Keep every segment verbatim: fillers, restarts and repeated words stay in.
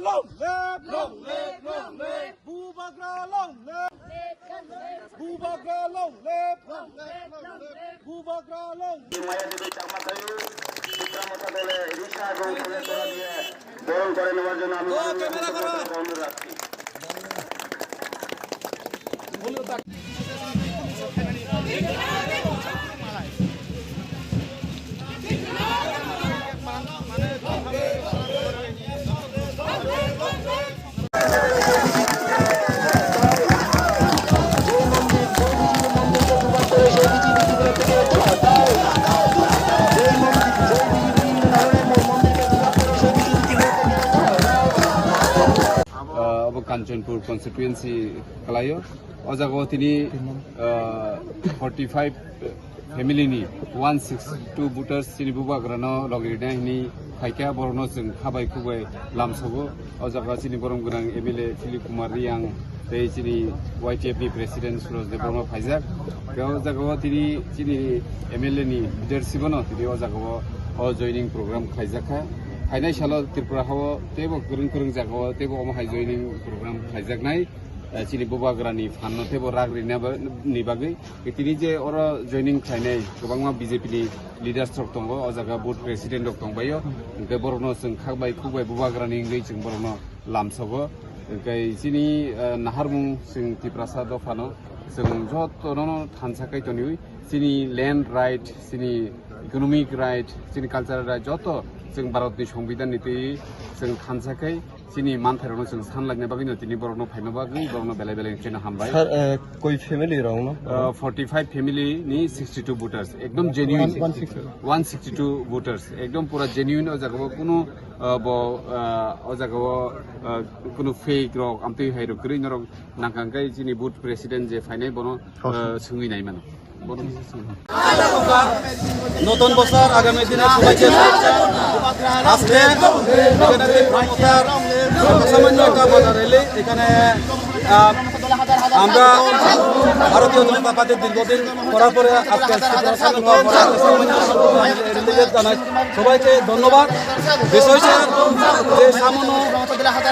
Long live! Long live! Long live! Bubagra long live! Bubagra long live! Long live! Long live! Bubagra long live! Maya Devi Chakma Thayu, Tipra Motha dole Risha ebong Phule Tola diye boron kore newar jonno ami অনুরোধ রাখছি। Ah, obo Kanchanpur constituency kalaio. O jaga o tini, ah, forty five family ni one six two voters chini bubagra no logi rina hini phaikha, borok no chwng khabai khubai lamsogo. O jaga chini borom gwnang M L A Philip Kumar Riyang tei chini Y T F ni president Suraj Debbarma phaijak. Tei o jaga o tini chini M L A ni leadership no tini o jaga o, o joining program khaijak kha. Phainai salo Tripura hao teibo kwrwng kwrwng jaga o teibo omo hai joining program khaijaknai. Eh, chini bubagrani phanno teibo rak rina ba-, ni bagwi. Tini je oro joining khlainai kwbangma B J P ni leaders rok tongo, o jaga booth president rok tongbaio. Hwnkhe borokno chwng khakbai khukbai bubagrani wngwi chwng borokno lamsogo. Hwnkhe chini, eh, naharmung chwng Tiprasa dophano chwng jotono thansa kai toniwi. Chini land right, chini economic right, chini cultural right joto chwng Bharatni Songbidanni twi chwng thansa kai. Chini manthairokno chwng sanlaina bagwino tini borokno phaima bagwi borokno belai belai cheno hambai. Sir, eh, koi family rokno? Uh, forty five family ni sixty two voters, ekdom genuine. One sixty two. One sixty two voters, ekdom pura genuine. O jaga o kunu, uh, bo, uh, o jaga o, uh, kunu fake rok, amtwi hai rok kwrwi norok nangkang kai chini booth president je phainai bono, uh, swngwi nai mano. নতুন বছর, আগামী দিনে সবাইকে শুভেচ্ছা। আজকে এখানে ত্রিপুরা মথার সামান্য একটা বাজার র্যালি। এখানে, আহ, আমরা ভারতীয় জনতা পার্টির দীর্ঘদিন করার পরে আজকে ত্রিপুরা সামান্য একটা বাজার র্যালি জানাই। সবাইকে ধন্যবাদ। বিষয় হচ্ছে যে সামান্য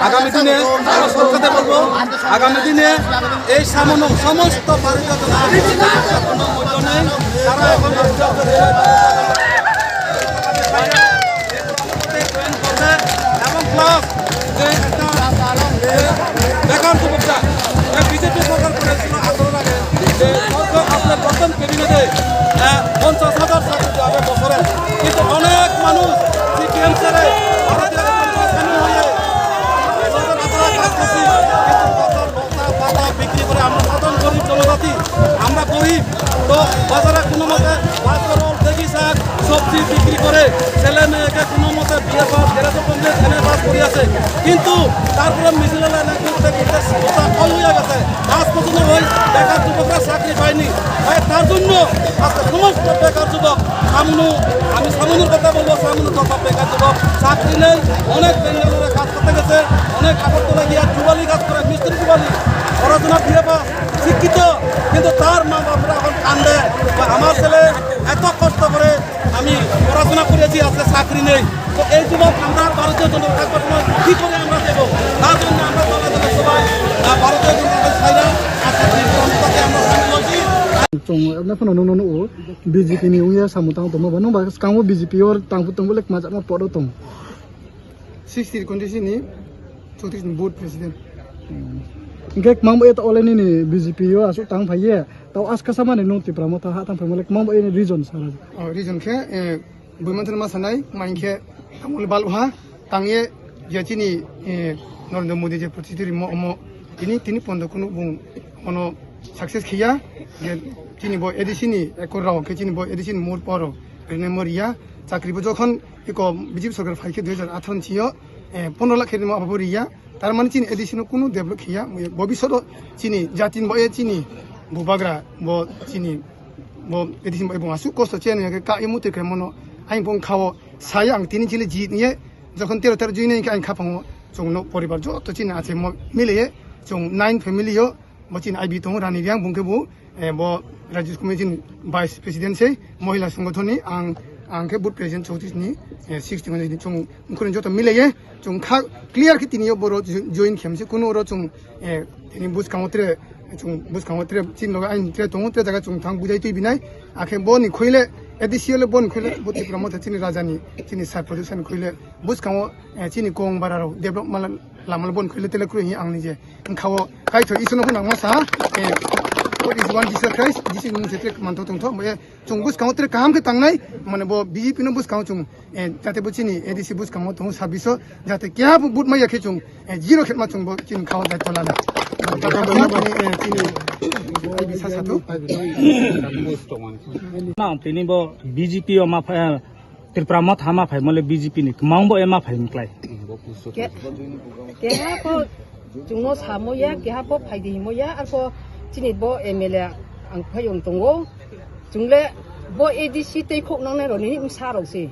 আগামী দিনে আমরা সরকারকে বলবো, আগামী দিনে এই সামান্য সমস্ত ভারতীয় জনতা পার্টির কোনো মূল্য নেই। তারা এখন আস্তে আস্তে এবং প্লাস যে একটা বেকার যুবকরা, এই বিজেপি সরকার করেছিল আঠারোর আগে, যে সরকার আপনার প্রথম ক্যাবিনেটে, আহ, পঞ্চাশ হাজার চাকরি দেওয়া হবে বছরে, কিন্তু অনেক মানুষ সিপিএম ছেড়ে ভারতীয় জনতা পার্টিতে সামিল হয়ে আমরা হাজার হাজার কাজ করছি, কিন্তু বাজার লতা পাতা বিক্রি করে আমরা সাধারণ গরিব জনজাতি, আমরা গরিব। তো বাজারে কোনো মতে ভাত, ডাল, দেখি শাক, সবজি বিক্রি করে ছেলে মেয়েকে কোনো মতে BA pass, graduate complete, MA pass করে আছে, কিন্তু তারপরে মিডিল লাইনে ঘুরতে ঘুরতে কথা অল হয়ে গেছে। আজ পর্যন্ত ওই বেকার যুবকরা চাকরি পায়নি। তাই তার জন্য আজকে সমস্ত বেকার যুবক সামনু, আমি সামনুর কথা বলবো, সামনুর কথা বেকার যুবক চাকরি নেই, অনেক বেঙ্গালোরে কাজ করতে গেছে, অনেক আগরতলা গিয়া জুবালি কাজ করে, মিস্ত্রি জুবালি, পড়াশোনা বিএ পাস, শিক্ষিত, কিন্তু তার মা বাপরা এখন কান্দে যে আমার ছেলে এত কষ্ট করে আমি পড়াশোনা করেছি, আজকে চাকরি নেই। তো এই যুবক আমরা ভারতীয় জনতা পার্টির সময় কি করে আমরা দেবো? তার জন্য আমরা দলে দলে সবাই, আহ, ভারতীয় জনতা পার্টির ভাইরা আজকে ত্রিপুরা মথাকে আমরা সামিল হয়েছি। Chwng ebne phano nung nung nugo B J P ni wngya samung tang tongma bo nung ba swkango B J P o tang tong bole kma jakma podo tong. Sixty constituency ni chowtris ni booth president. Hwnkhe kwmang bo eto ole nini B J P o aswk tang phai ye, tao aska samani nung Tipra Motha ha tang phai mole kwmang bo eni region sara. Oh, region khe, eh, Buimanthani ma sanai, ma hinkhe tamoni balha tangye je chini, eh, Narendra Modi je protiduri mo omo tini, tini pondo kunu bung ono success khiya, je chini bo A D C ni ekor rao khe chini bo A D C ni mur poro rene moriya, chakri bo jokhon iko B J P sorkar phai khe dui hajar atharo ni sio, eh, pondro lakh khe rimo abo riya, tar mani chini A D C no kunu develop khiya, bobisot o chini jati ni bo, eh, chini bubagra bo chini bo A D C ni bo aswk kosto cheni khe ka imutwi khe mono aing bong khao saya ang tini chili jit niye jokhon tero tero jui nai khe aing khapang o chwng no poribar joto chini ache mo mile ye chwng nine family o bo chini I B tongo Rani Riang bung khe bo, eh, bo Rajya Committee ni Vice President sei Mohila Sangathon ni ang Ang khe booth president chowtris ni, eh, sixty ni chwng mkhwrwng joto milaiye chwng kha clear khe tini yo boro join khem se kunu oro chwng, eh, tini bwskango tre chwng bwskango tre chini loge aini tre tongo tre jaga chwng thang bujai twi binai akhe boni khoile A D C le boni khoile bo Tipra Motha chini raja ni chini sar production khoile bwskango, eh, chini kong bara rok develop mala lama le boni khoile tele kru hi ang ni je wngkha o kaitho isono phano ang ma sa, eh, what is one Jesus Christ, Jesus ni mung se tre manthok tongthok, eh, Chwng bwskango tere kaham khe tangnai, mane bo B J P no bwskango chwng, eh, jate bo chini A D C bwskango tongo sabbish o, jate keha bo vote maya khe chwng, eh, zero khe ma chwng bo chini khao daityo lana. Eh, chini I B sa sa tu. Na, tini bo B J P o ma pha-, eh, Tipra Motha ma phai mole B J P ni kwmang bo e ma phai mklai. Ke-, keha pho chwngno samo ya, keha pho phaidi himo ya, arpho chini bo M L A ang phai wng tongo. Chwngle bo A D C tei khok nangnai rokni bwsa rok se.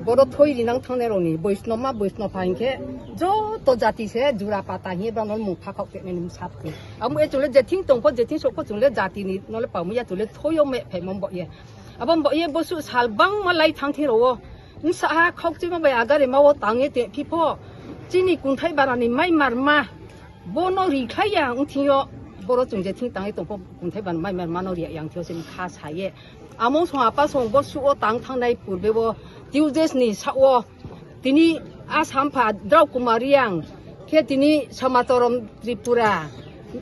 Bodo thoi rinang thangnai rokni Boisno ma Boisno pha hinkhe joto jati se jura pata hiye bono mung pha khok tenani bwsa rok. Amo e chwngle jething tongpho jething sokpho chwngle jatini nole pamwi ya chwngle thoyo me phaimam bo ye. Abo bo ye bosu sal bangma lai thang thiro. Wngsa ha khokchima bai agari ma o tangwi te phipho chini kunthai barani mai marma bono rikhlai ya wngthingyo boro chwng je thing tangwi tongpho kunthai barani mai marma no riya yang thio chini kha saye. Among song apa song bosu o tang thangnai purbe bo Tuesdays ni sa o tini Assam pha Drau Kumar Riang khe tini Samatorom Tripura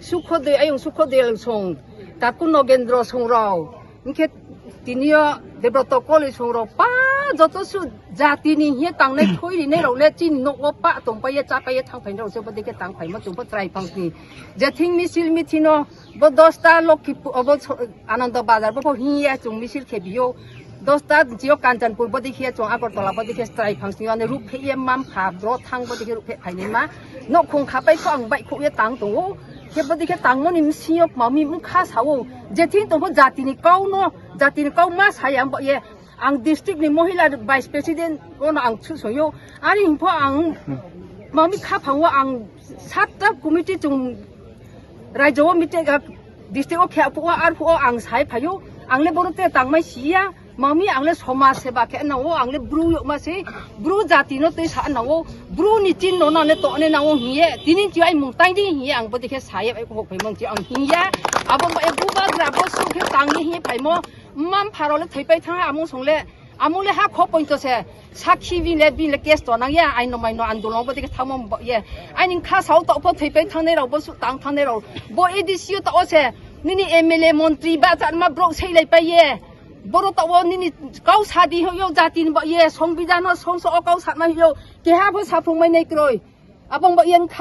Sukhodoi ayung Sukhodoi song Taku Nogendro song rao. Hinkhe tini o Debroto Koli song rok pa joto su jati ni hiye tangnai thoi rinai rok le chini nok o pa tong paiye cha paiye thang phai rok se bo dikhe tang phai ma chung bo chwrai phang ni. Je thing misil mithi no bo dosta Lokhi pu-, obo so-, Anando Bazar bo pho hiye chung misil khe biyo. Dosta jio Kanchanpur bo dikhe chung Agartala bo dikhe chwrai phang sini ane rup phe ye mam kha bro thang bo dikhe rup phe phai ni ma. Nok khung kha pai kho ang bai kho ye tang tongo. Khe bo dikhe tangmani msing yok mami mkha sao. Jething tongpho jatini kau no, jatini kau ma saya bo ye. Ang district ni mohila vice president ono ang chu soyo. Ani hingpho ang mami kha phango ang satta committee chung raijo o meeting, ah, district o khe phuo ar phuo ang sai phayo. Ang le bono te tangmai siya. Mami ang le somaj seba khe nango, ang le bru yokma se, bru jati no twi sa nango, bru ni chin no na le to ne nango hiye, tini chi ai mung tai di hiye, ang bo dikhe saye ai ko phai mung chi ang hiya, abo ma e bubagra bo su khe tang ni hiye phai mo, mam pharo le thai pai thang amung song le, amung le ha kho pointo se, sakhi bin le bin le case to nang ya, ai no mai no andolon bo dikhe thamo bo ye, ai ning kha sao to pho thai pai thang ne rao bo su tang thang ne rao, bo A D C o to o se, nini M L A montri ba chan ma brok sei lai pai ye. Boro tawo nini kau sadi hoyo jati ni ba ye songbidhan no songso o kau sana hoyo keha bo saphung mai nai kroi. Abong ba yen kha-